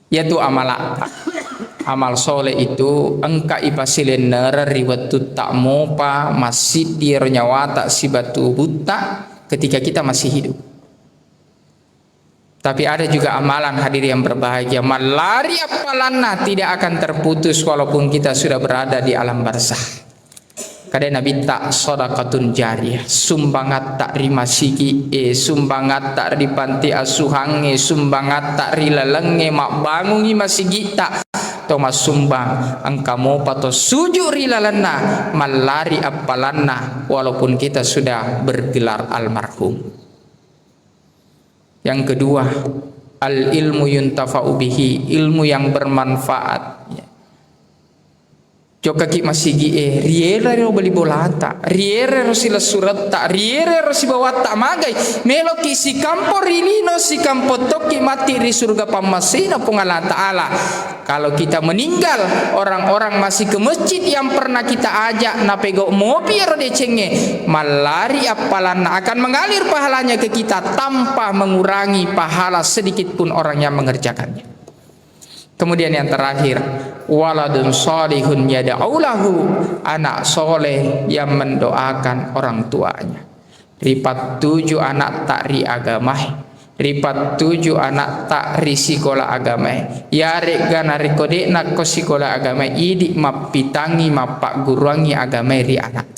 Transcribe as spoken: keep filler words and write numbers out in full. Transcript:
Iyatu amala. Amal soleh itu engka ipasilennereng ri wettutta mopa massiddi ero nyawata siba tubutta ketika kita masih hidup. Tapi ada juga amalan, hadir yang berbahagia, mallari appalanna tidak akan terputus walaupun kita sudah berada di alam barzah. Kada Nabitta, sadaqatun jariyah, sumbangatta ri masigi e, sumbangatta ri panti asuhang e, sumbangatta ri laleng e, mabbangungi masigitta, to massumbang engka mopa to suju ri lalenna, mallari appalanna walaupun kita sudah bergelar almarhum. Yang kedua, al ilmu yuntafa'u bihi, ilmu yang bermanfaat. Jokkaki masigi e, riera ro bali bolata, riera ro silessuretta, riera ro sibawatta magai, meloki sikampo ri lino, sikampo tokki matti ri surga pammasena Puang Allah Ta'ala. Kalau kita meninggal, orang-orang masih ke masjid yang pernah kita ajak, napegau mopi ero decengnge, mallari appalanna, akan mengalir pahalanya ke kita tanpa mengurangi pahala sedikit pun orang yang mengerjakannya. Kemudian yang terakhir, waladun salihun yad'u lahu, anak soleh yang mendoakan orang tuanya. Ripattuju anatta ri agamae, ripattuju anatta ri sikola agamae. Yaregga narekko de'na ko sikola agamae, idi mappitangngi, mappagguruangngi agamae ri anak.